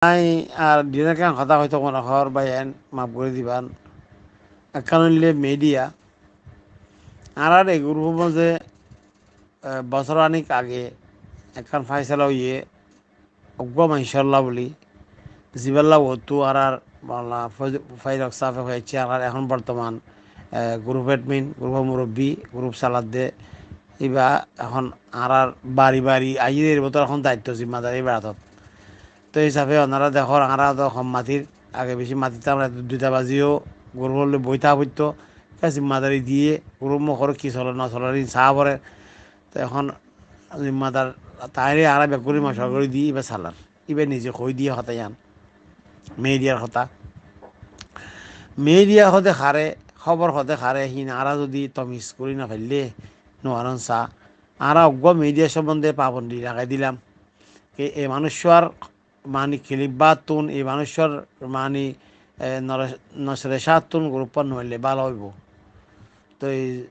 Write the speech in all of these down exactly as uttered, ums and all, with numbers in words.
Añí ar diyar ekkán hotá hoitó mone hoór báiyain, maf gorí diban. Ekkán óilde midiya. Añárar e gurúfor mazé, e, bosór aník age ekkán fáisala óiye, uggúa maincólla bóli, zibálla uottú añárar Moulana Faiz-, Fairuk sáfe hoiyé, añárar ehón bortoman, e, gurúp edmin, gurúfor murobbí, gurúp saladde, íba ehón añárar bari bari aiyér, íbar bútore ehón daittó zimmadari íbar átot. Toi hísafe onora dekór, añára to hom matir, age beci matir, to añára duita baziyó gurúf loi boói táka foittó, te zimmadari diyé, gurúf mukór ki soler no soler, ín saá forer. Te ehón zimmadar taáre añára beggúne mocwara gorí di, íba salar. Íba nize hoói diyé hotá yián. Midiyar hotá. Midiya hoó de haré, hóbor hoó de haré, hín añára zodi tomiz gorí no faillé, no aron saá. Añára uggúa midiya sombonde pabondi lagai dilam. Ki e manúiccúar mani kilibbattún, e manúiccúar mani, e, nore-, nosre cáttún gurúffa no aille bála óibo. Toi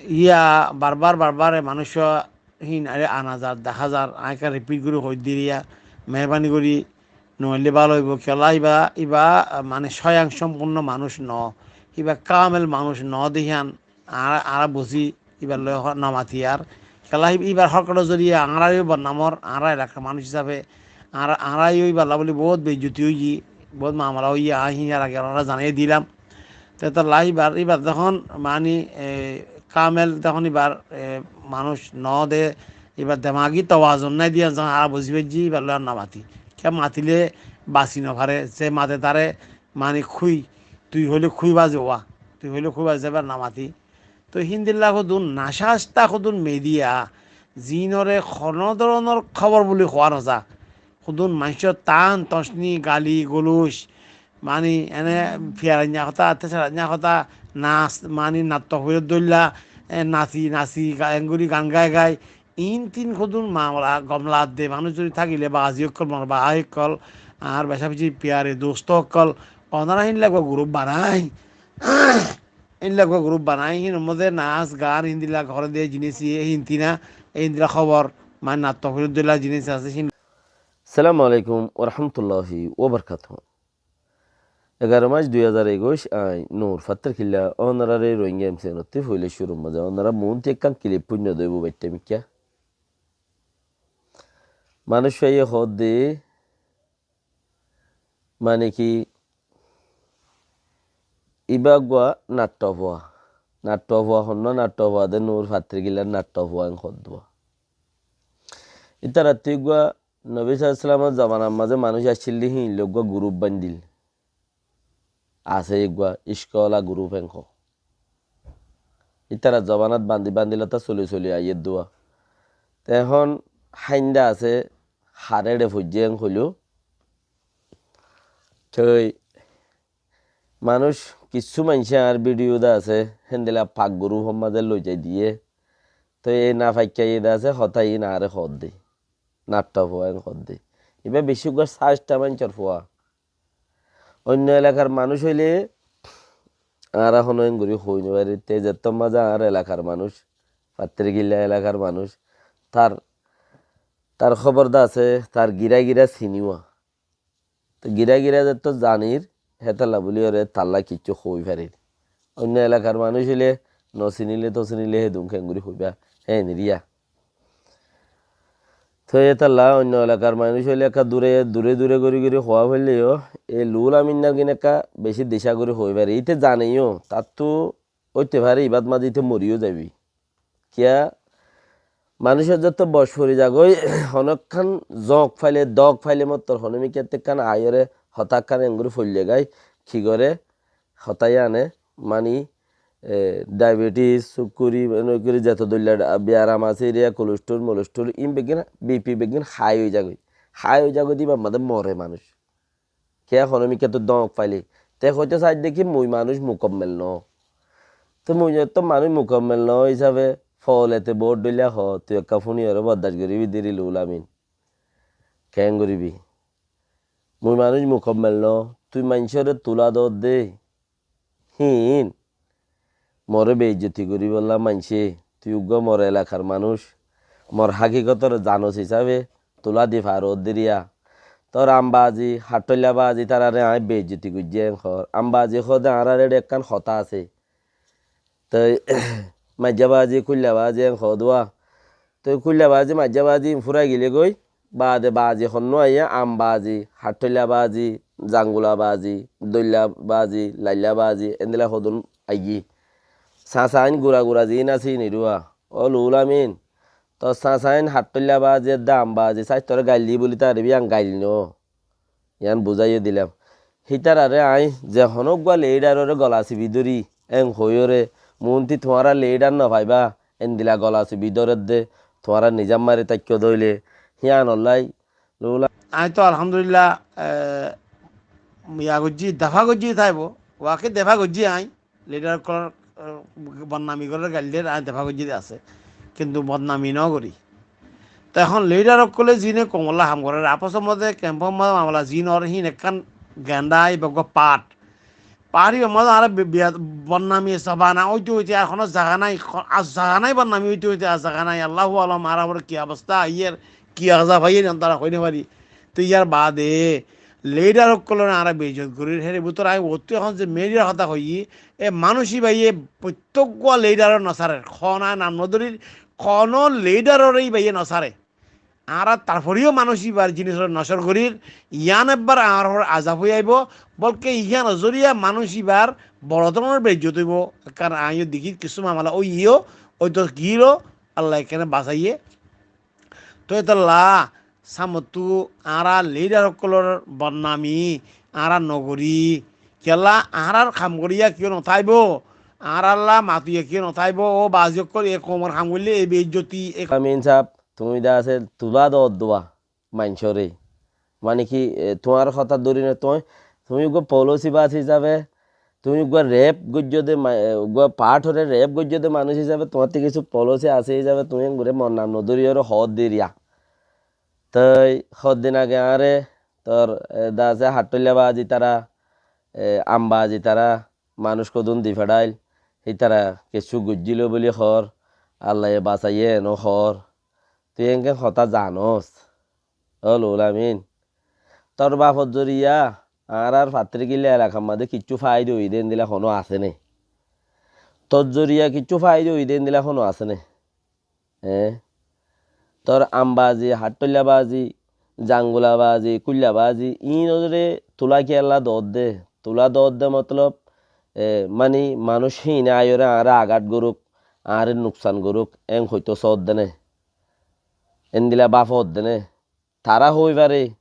yá barbar barbar e manúiccúa hín añáre ana zar, dahá zar, añí ekkán ripit gorí hoóir de yá, meherbani gorí no aille bála óibo. Kiyólla íba, íba, mani sóyang sompúrno manúic noó. Íba kamel manúic noó de híyan añára, añára buzí íbar loi ho-, no mati ar. Kiyólla hí-, íbar hókor zoriya añára yó bodnam ór, añára elakar manúic hísafe, añára, añára yó íballa bóli boóut beizzoti óiyi, boóut mamela óiyi, añí híyar age añára zanaiyé dilam. Te tolla íbar, íbar zehón mani, e, kamel zehón íbar, e, manúic noó de, íbar demagi towazun nái de yían zehón añára buzí faijjí, íbar loi ar no mati. Kiyá matilé basi no fare, ze mate taré mani kúi, tui hoilé kúi bazi uá, tui hoilé kúi bazi uá, íbar no mati. Toi híndilla hodún nacasta hodún midiya, ziínoré honó dóronor hóbor buli hoá no za. Hodún maincór tan, tosni, gali, guluc, mani ene fiyarainna hotá, attecarainna hotá, nas, mani natto hoiyór dóilla, e, nasi, nasi, ga-, engorí gan gai gai, iín tin hodún mamela gom ladde manúic zodi tákile, bazi ókkol, mor bái ókkol, añár beca beci fiyare dustó ókkol, onora híndilla gurúp banai. Éndilla gurúp banai, híinor modé nas, gan, híndilla hoór de jinís, e hín tin, e híndilla hóbor, mani natto hoiyór dóilla jinís asé, hín. Assalamu alaikum wa rahmatullahi wa barakatuhu. Egaró mac dui házar ekuic, añí Nur Fattar Killa, onorare Rohingya M C N ottú foila cúrur mazé, onora muúntu ekkán kilip fúinno dóibo baitté mikká. Manúic faiye hoódde, mane ki, íba eggúa nattofua. Nattofua honnúa nattofua de, Nur Fattar Killar nattofua en hoddúa. Ítarattú eggúa Nobi sallallahu alaihi wasallamor zobanar mazé manúic accíl de, híin loi eggúa gurúp baindil. Asé eggúa Ickola gurúp en hoó. Ítarar zobanat bandi bandi lotá soli soli aiyér dua. Te ehón háinda asé, haré eçe foijjé en hoiló. Toi manúic, kissú maincé añár bidiyó de asé, héndilla pak gurúfor mazé loizai diyé. Toi ei nafaikka iyé de asé, hotá iín añáre hoódde. Nattofua en hoódde. Ibá bicí uggúa sásta maincór fua. Oinno elakar manúic óile añára honó engorí hoói nofarí. Te zettór mazé añár elakar manúic, Fattirkilla elakar manúic, tar, tar hóbor de asé, tar girá girá siníwa. Te girá girá zettór zanir, hétolla bóli óre tallá kiccú hoói farir. Oinno elakar manúic óile, nosiníle tosiníle hédun keéngorí hoibá, héen eriya. Toi étalla oinno elakar manúic óile ekká dure, dure dure gorí gorí hoá foilleyó, e Luhul Aminnar gín ekká bicí dicá gorí hoói fare. Íte zane yó, tattú óite fare ibát mazé íte mori yó zaibi. Kiyá? Manúicor zettót boc fori zagói, honókkán zók faile, dók faile mottor honómikká ettó ekkán aiyóre hotá ekkán engorí foille gái, ki goré? Hotá yíane, mani, e, daibetis, sukkuri, mani gorí zeto dóilla biyaram asé, eriya kolestor, molestor, iín beggín, B P beggín hái ói zagói. Hái ói zagói de ibár mazé more manúic. Kiyá? Honómikká tó dók faile. Te hoitó saidde ki, mui manúic mukammel noó. Te mui zettót manúic mukammel noó hísafe foolete boóut dóilla hoó, tui ekká fúniyóre boddac goríbi deri Luhul Amin. Keén goríbi? Mui manúic mukammel noó, tui maincóre tulá doódde. Híin, moré beizzoti goríbolla maincé, tui uggúa mor elakar manúic, mor hákikotóre zanos hísafe tulá di faroódde eriya. Tor ambazi, haththóillabazi, tarare aññí beizzoti goijjí en hoór. Ambazi hoóde añárar éçe ekkán hotá asé. Toi maijjabazi, kúillabazí en hoódua. Toi kúillabazí, maijjabazí in fúrai gilé goi, baade bazi honnúa aiyé, ambazi, haththóillabazi, zangulabazi, dóillabazi, laillábazi, endila hodún aiyé. Sasain gura gura ziín asé iín irúa. Ó Lul Amin, tor sasain haththóillabazi edde ambazi, sáis toré gail di buli taribí an gail no. Yián buzáiye dilam. Hítararé aññí ze honóggua leídharoré gola sibi dóri, en hoiyóre, muúnti tuáñra leídhar nofaibá, endila gola sibi dóredde, tuáñra nizám mari táikko dóile, híanollái lula. Aññí toó alhamdulillah, e, ya goijjí, defa goijjí táibo, wake defa goijjí aññí. Lidhar ókkolór, e, bodnami gorér, gail der, aññí defa goijjí de asé. Kintu bodnami nógorí. Te ehón lidhar ókkolé ziíne koumolla ham gorér, afosór modé, kempór modé mamela ziín ór híin ekkán genda, íba eggúa path. Path íbar modé añára be-, biya-, bodnami sabana óite óite ar honó zaga nái, ho-, ar zaga nái bodnami óite óite ar zaga nái. Allahu alam añárar uore ki obosta aiyér, ki azab aiyér, yián to añára hoi nofari. Te yar baade lidhar ókkolóre añára beizzot gorír, hér bútore aññí uottú ehón ze midhiyar hotá hoiyí, e manúic íbaye fottí eggúa lidharoré nosárer, honó nam nodórir, honó lidharoré íbaye nosáre. Añára tarfore yó manúic íbar jinisore nocór gorír, yián ebbar añárar uore azab ói aibó, bólke yiánor zoriya manúic íbar boro dóronor beizzot óibo, ekkán aññí yó dekír kissú mamela óiye yó, óito giyíl ó, Allaye kene basaiyé. Toi étolla sámottú añára lidhar ókkolór bodnami añára nogorí. Kiyólla añárar ham goríya kiyó notáibo, añárálla matiya kiyó notáibo, ó bazi ókkol e koumor ham goillé e beizzoti, e Amin sáb, tuñí de asé tulá doódduwa maincóre. Mani ki, e, tuáñr hotá dóri no tuñí, tuñí eggúa polisi bas hísabe, tuñí eggúa rep goijjó de ma-, e, eggúa pathore rep goijjó de manúic hísabe, tuáñttú kissú polisi asé hísabe, tuñí engoré mor nam nodóriyoré hoódde eriya. Toi hoddin age añáre tor, e, de asé haththóillabazi tará, e, ambazi tará, manúic hodún di feçáil, hítara kessú goijjíl buli hoór, Allaye basaiyé enó hoór. Tui engán hotá zanós. Ó Lul Amin, tor bafor zoriya añárar Fattirkilla elakar mazé kiccú faida óiye dé endila honó asé né? Tor zoriya kiccú faida óiye dé endila honó asé né? E, tor ambazi, haththóillabazi, zangulabazi, kúillabazi, iínoré tulá kiyólla doódde? Tulá doódde motolob, e, mani manúic híine aiyóre añáre agat gorúk, añáre nuksan gorúk, en hoitó soódde né? Endila bafodde né? Tará hoi fare,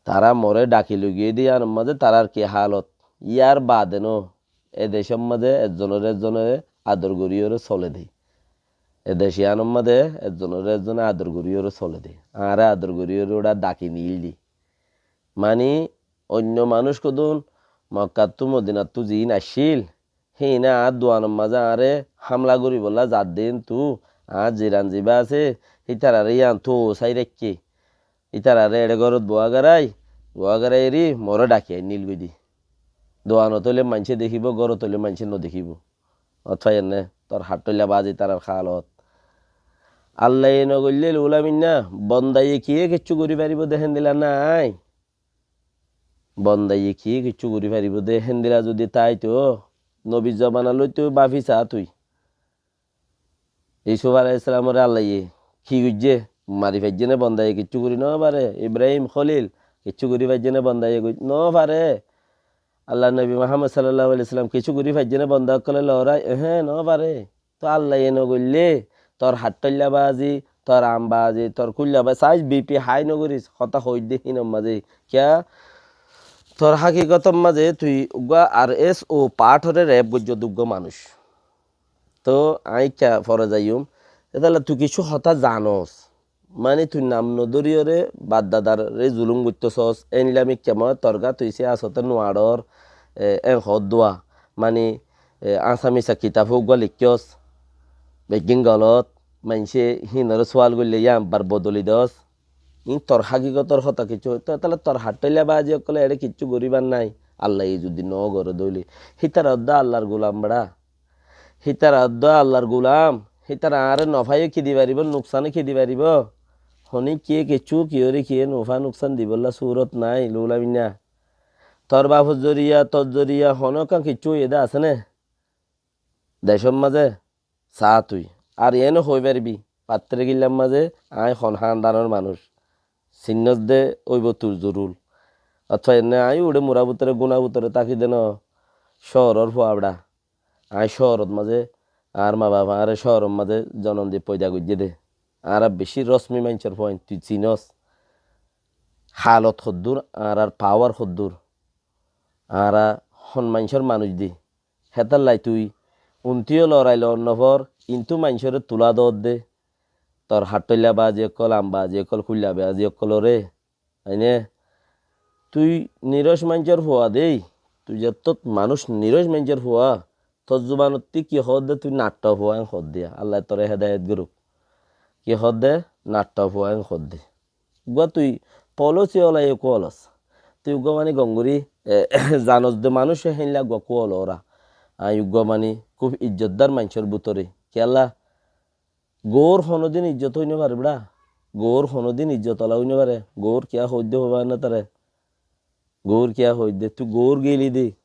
tará moré dhaki loigiyé dé yíanor mazé tarár ki hálot? Yár baade no, e decór mazé ezzonoré ezzone ador goríyoré sole dé. E dec yíanor mazé ezzonoré ezzone ador goríyoré sole dé. Añáre ador goríyoré uçá dhaki niíl dé. Mani, oinno manúic hodún Mokkattú Modinattú ziín aiccíl, híine añár duanor mazé añáre hámla goríbolla zadde héntu, añár ziran zibá asé, hítararé yíanttú sai raikké. Hítararé eçé górot buwá garái, buwá garái eri moré dhaki ainnil goidí. Duanot óile maincé dekíbo, górot óile maincé nodekíbo. Ot faiyér né, tor haththóillabazi tarár hálot. Allaye nogoillé Lul Amin na, bondaye kiyé kiccú gorí faribó dé héndila nái. Bondaye ki kiccú gorí faribó dé? Héndila zudi táito, nobir zobana lóito báfi saá tui. Yusuf aláihissalamoré Allaye ki goijjé? Mari faijjé né? Bondaye kiccú gorí no fare. Ibrahim Kholil kiccú gorí faijjé né? Bondaye goi-, no fare. Allar nobi Muhammod sallallahu alaihi wasallam kiccú gorí faijjé né? Bonda ókkolé lorai, ehe, no fare. Toi Allaye nogoillé, tor hatthoilla bazi, tor am bazi, tor kuilla bazi, saiz bipi hái nogoris, hotá hoóidde hínor mazé. Kiyá? Tor hákigotor mazé tui uggúa ar es o parthoré rep goijjós de uggúa manúic. Toi aññí kiyá fore zaiyum, etálla tui kissú hotá zanos. Mani tui nam nodóriyoré baddadaré zulum goittó soós, éilla mikká moói torgá tui siyasote nuaçor, e, en hoóddua. Mani, e, añsa misa kitab uggúa leikkós, beggín golot, maincé híinoré sual goillé yían bar bodoli doós. Iín tor hákigotor hotá kissú, toi etálla tor hatthoilla bazi ókkolé eçé kissú goríbar nái, Allaye zudi nogoré dóile. Hítara uddúa Allar gulam beçá. Hítara uddúa Allar gulam, hítara añáre nofaiyó ki di faribó, nuksané ki di faribó? Honíkkiye kiccú kiyóre kiyé nufá nuksan dibolla surot nái, lulaminna. Tor bafor zoriya, tor zoriya, honókkan kiccú óiye dé asé né? Decór mazé saá tui. Ar iéne hoi faribi, fattóre killar mazé aññí hon hándanor manúic. Sinnós dé óibo tur zorur. Otfa enne aññí uçé mura bútore, gúna bútore táki dé no, cóoror fua bera. Aññí cóorot mazé, añár mabaf añáre cóoror mazé zonom di foida goijjé dé. Añára bicí rosmi maincór fuain, tui sinós. Halot hoddúr, añárar pawar hoddúr. Añára hon maincór manúic di. Hétallai tui untúyo lorai loon nofor, intú maincóre tulá doódde. Tor hatthoilla bazi ókkol, am bazi ókkol, kuilla bazi ókkolóre. Aine, tui niroc maincór fua dé, tui zettót manúic niroc maincór fua, tor zubanottí ki hoódde tui nattha fua en hoódde, Allaye tore hedayet goruk. Ki hoódde nattha fua en hoódde. Uggúa tui policy ola e kuolos. Tui uggúa mani gongori, e, zanos de manúic héinla uggúa kuol ora. Aññí uggúa mani kúb ijjotdar maincór bútore. Kiyólla? Gour honódin ijjot ói no fare bera. Gour honódin ijjot ola ói no fare. Gour kiyá hoóidde hoiba na tare. Gour kiyá hoóidde. Tui gour gili de.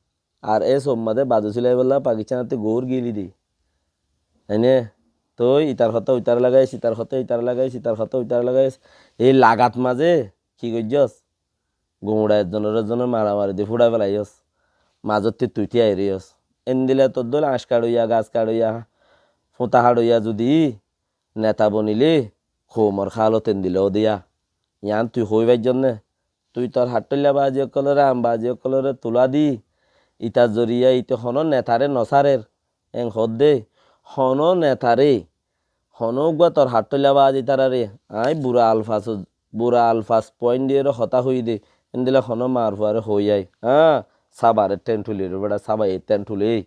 Ar e somma de badu silaibolla Pakistanottú gour gili de. Aine, toi itar hotá uitar lagais, itar hotá itar lagais, itar hotá uitar lagais. Ei lagat mazé ki goijjós? Guñça ezzonoré ezzone maramari di fúçai felaiyós. Mazottí tui tíai roiyós. Endilla toddúl añc kaçoiya, gas kaçoiya, fúñta haçoiya zudi neta bonile koumor hálot endilla ódiya. Yián tui hoói faijjós né? Tui tor hatthoilla bazi ókkolóre, am bazi ókkolóre tulá di, itar zoriya ite honó netaré nosárer. En hoódde, honó netaré, honó uggúa tor hatthoilla bazi tararé, aññí bura alfas, bura alfas point diyóre hotá hoiyí de, endilla honó mar fuaré hoói ai. Añá, sábaré théng thuliré bera, sábaye théng thulé.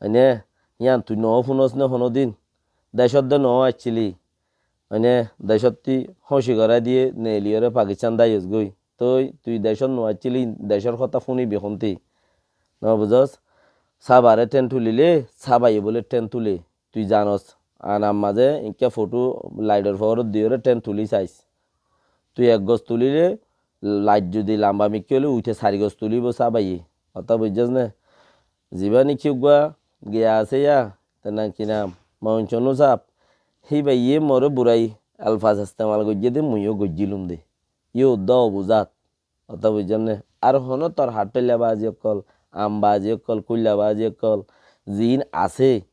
Aine, yián tui noó fúnos né honódin? Decót de noó aiccíli. Aine, decótti hóñci gorái diyé, neeliyóre Pakistan dáiyos goi. Toi tui decót no aiccíli, decór hotá fúnibi hontí? No buzós? Sábaré théng thulilé, sábaye bóle théng thulé. Tui zanos, añár mazé iñkká fothú laitor foórot diyóre théng tulí sais. Tui ek gos tulilé, lait zudi lamba mikká óile uithé sair gos tulíbo sábaye. Hotá buijjós né? Zibá niki uggúa giya asé yá, te nam ki nam, Monconu sáb, híbayé moré burai alfas estemal goijjé dé, muiyó goijjílum dé. Yó uddá obuzat. Hotá buijjón né? Ar honó tor hatthoilla bazi ókkol, am bazi ókkol, kuilla bazi ókkol, ziín asé.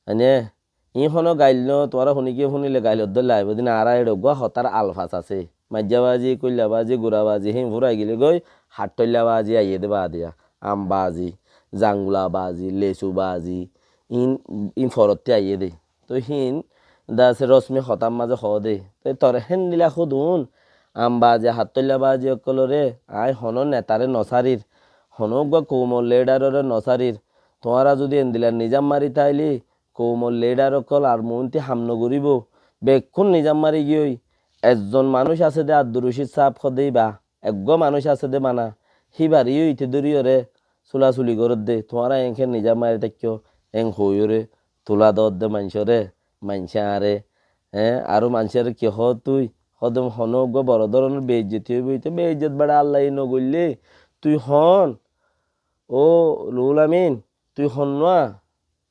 Aine, iín honó gail no, tuáñra honi giyé fúnile gailor dóilla aibó dé né, añára eçé uggúa hotár alfas asé. Maijja bazi, kuilla bazi, gura bazi, híin fúrai gile goi, hatthoilla bazi aiyé dé baade ya. Am bazi, zangula bazi, lesu bazi, iín, iín forottí aiyé dé. Toi híin de asé rosmi hotár mazé hoó de. Toi tore héndilla hódun, am bazi, hatthoilla bazi ókkolóre, aññí honó netaré nosárir, honó uggúa koumor lidaroré nosárir. Tuáñra zudi endilla nizam mari táile, koumor lidar ókkol ar muúnti ham nogoríbo. Bekkún nizam mari giyói, ezzon manúic asé dé Abdur Rocid sáb hoó de íba. Eggúa manúic asé dé bana, híbareyó ite dóriyoré sulasuli gorédde, tuáñra eénke nizam mari táikko, eén hoóiyoré tulá doódde maincóre, maincé añáre, eé, aró maincóre ki hoó tui? Hoódde honó uggúa boro dóronor beizzoti óibo, ite beizzot beça Allaye nogoillé, tui hon, ó Ruhul Amin, tui honnúa?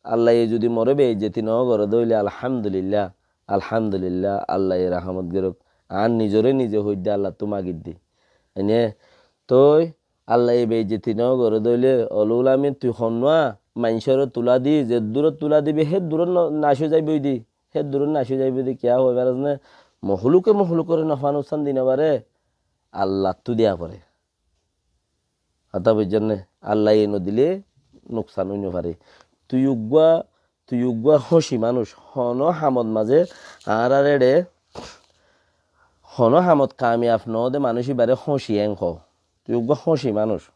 Allaye zudi moré beizzoti no goré dé óile, alhamdulillah, alhamdulillah, Allaye rahamot goruk. Añár nizoré nize hoiddé, Allattú magidde. Ene, toi Allaye beizzoti no goré dé óile, ó Ruhul Amin, tui honnúa? Maincóre tulá di, zeddúrot tulá dibi, héddúrot no-, nac ói zaibói di, héddúrot nac ói zaibói di, kiyá hoi faros né? Mohluke mohlukoré nofá nuksan di no fare, Allattú diya fore. Hotá buijjón né? Allaye nodilé nuksan ói nofare. Tui uggúa, tui uggúa hóñci manúic, honó hamot mazé añárar eçé honó hamot kamiyaf noó de manúic íbaré hóñci eén hoó. Tui uggúa hóñci manúic.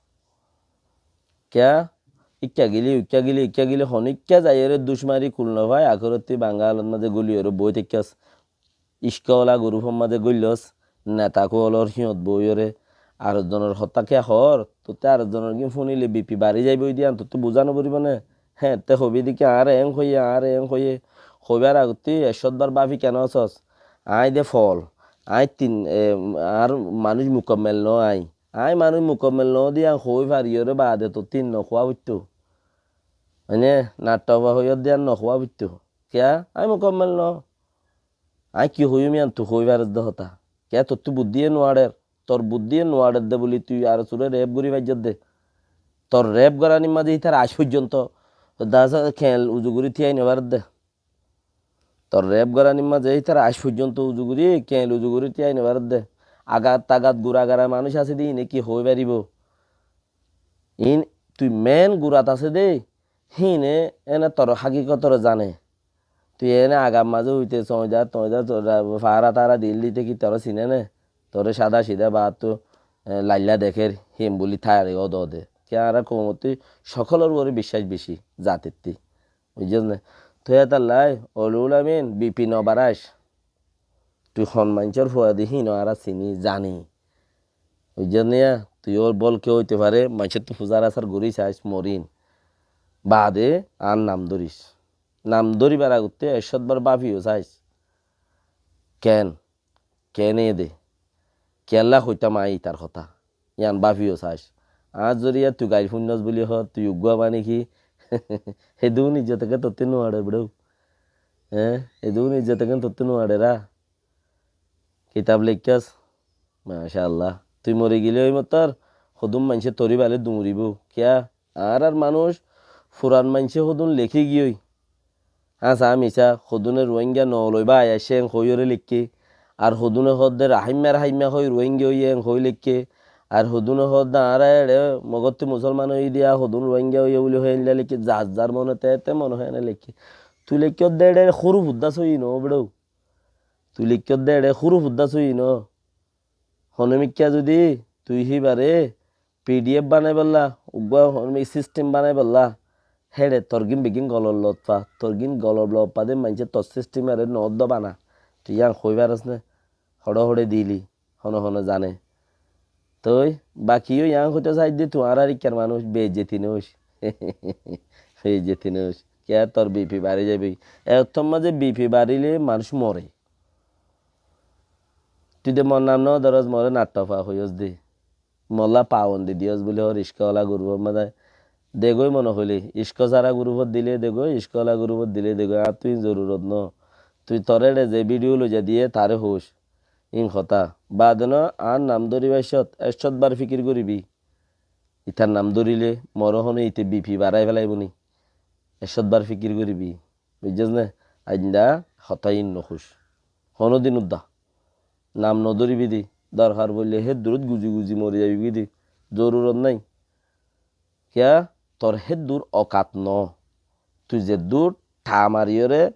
Kiyá? Ikká gili, uikká gili, ikká gili, honíkka zaiyóre duc mari kul nofai, akérottí Bangalor mazé gúliyoré boói táikkas. Ická ola gurúfor mazé góillós, neta kúolor híyot boóiyoré, ar zonor hotá kiyá hoór, tuñí ar zonor gín fúnile bipi barí zaibói de, yían tuñí buzá noforibó né? Héeñtte hoibí de ki añáre eén hoiyé, añáre eén hoiyé, hoibár agottí ekcót bar báfi kiyá nosós? Aññí de fool, Aññí tin, e, añár manúic mukammel noó aññí. Aññí manúic mukammel noó de yían hoói fariyóre baade tottú in nohóa foittó. Mane, naththófa hoiyór de yían nohóa foittó. Kiyá? Aññí mukammel noó. Aññí ki hoiyúm yían tui hoói fares de hotá. Kiyá tottú buddíye nuaçer. Tor buddíye nuaçer de buli tui ar suré rep gorí faijjós de. Tor rep goranir mazé ítar ac foijjonto dasa keñl uzu gorí tíyai nofarer de. Tor rep goranir mazé ítar ac foijjonto uzu gorí, keñl uzu gorí tíyai nofarer de. Agat tagat gura gara manúic asé de, híine ki hoói faribó? Híin tui men gurat asé de, híine ene tor hákikotore zane. Tui ene agar mazé uite soñida, toñida, tora fara tara dil dite ki tore sine ne? Tore sada sida baattu, e, lailla dekér, híin buli tare ó dode. Ki añára koumottú sokólor uore biccác beci, zatittú. Buijjós né? Tui étallai, olul amin, bipi no baraic. Tui hon maincór fuadi híin añára sini, zani. Buijjós né? Tui ó bólke óite fare, maincóttu fuzar asar gorí saic, morin. Baade añár nam dóric. Nam dóribar agottú ekcót bar báfiyo saic. Ken? Kené de? Kiyólla hoitám aññí itar hotá? Yían báfiyo saic. Añár zoriya tui gail fúinnos buli hoór, tui uggúa mani ki? Hédun ijjot ekén tottú nuaçer bro. Eé? Hédun ijjot ekén tottú nuaçer ra? Kitab leikkás? Macállah. Tui mori gile ói mottor, hodún maincé tori bale duñribóu. Kiyá? Añárar manúic, furan maincé hodún lekí giyói. Háñsa misá, hodúne Ruáinga noóloibá aiccé eén hoóiyoré leikké. Ar hodúne hoódde raháimma raháimma hoói Ruáinga óiye eén hoói leikké. Ar hodúne hoódde añára eçé Mogóttu musólman óiye diya hodún Ruáinga óiye buli hoói eénilla leikké. Zar zar mone teéte mone hoói eéne leikké. Tui leikkódde eçé húruf uddá sóiyi noó beçóu. Tui leikkódde eçé húruf uddá sóiyi noó. Honomikká zudi tui híbaré P D F banaibólla, uggúa honomik system banaibólla, héçe torgín beggín golot lot fa, torgín golot lot fa de maincé tor system ere noóddo bana. Tui yían hoói faros né? Hoçé hoçé dili, hone hone zane. Toi bakiyó yían hoitó saidde tui añárar ikkár manúic beijjeti noóis. Beijjeti noóis. Kiyá tor B P bari zaiboi. Ettór mazé B P barile manúic more. Tui de mor nam no dóros, more Nattofa hoiyós de. Molla pawondi diyós buli hoór ická ola gurufór mazé. Degói mone hoilé, ická sára gurufót dilé degói, ická ola gurufót dilé degói. Añáttu ín zorurot no. Tui toré eçé ze bídiyo loiza diyé taré hoóis. Ín hotá. Baade no añár nam dóribar cót, ek cót bar fikir goríbi. Itar nam dórile moré hone ite B P barái félaibó ni. Ek cót bar fikir goríbi. Buijjós né? Ainda hotá ín nohoóis. Honódin udda. Nam nodóribi de. Dorhar foillé héddurót guzi guzi mori zaibi de. Zorurot nái. Kiyá? Tor héddur okat noó. Tui zeddúr tha mariyóre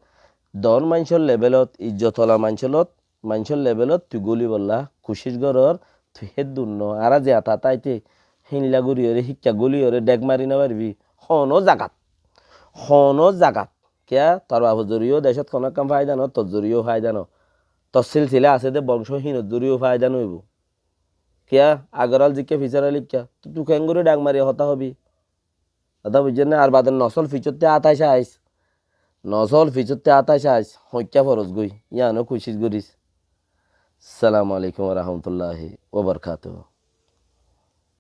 doón maincór lebelot, ijjot ola maincór lot, maincór lebelot tui gólibolla kucíc gorór, tui héddur noó. Añára ziyata táite héinla goríyoré híkka góliyóre dhek mari nofaribí. Honó zagat. Honó zagat. Kiyá? Tor bafor zoriyaó decót honó ekkán faida noó, tor zoriyaó faida noó. Tor silsila asé de bongcó hínor zoriyaó faida noóibou. Kiyá? Agor ól zikká fisár ól ikká. Tui, tui keéngorí dhak mari hotá hobi? Hotá buijjós né? Ar baade nosól fisótte átai saic. Nosól fisótte átai saic. Hoikká foros goi. Yíano kucíc goríc. Assalamu alaikum wa rahmatullahi wa barakatuhu.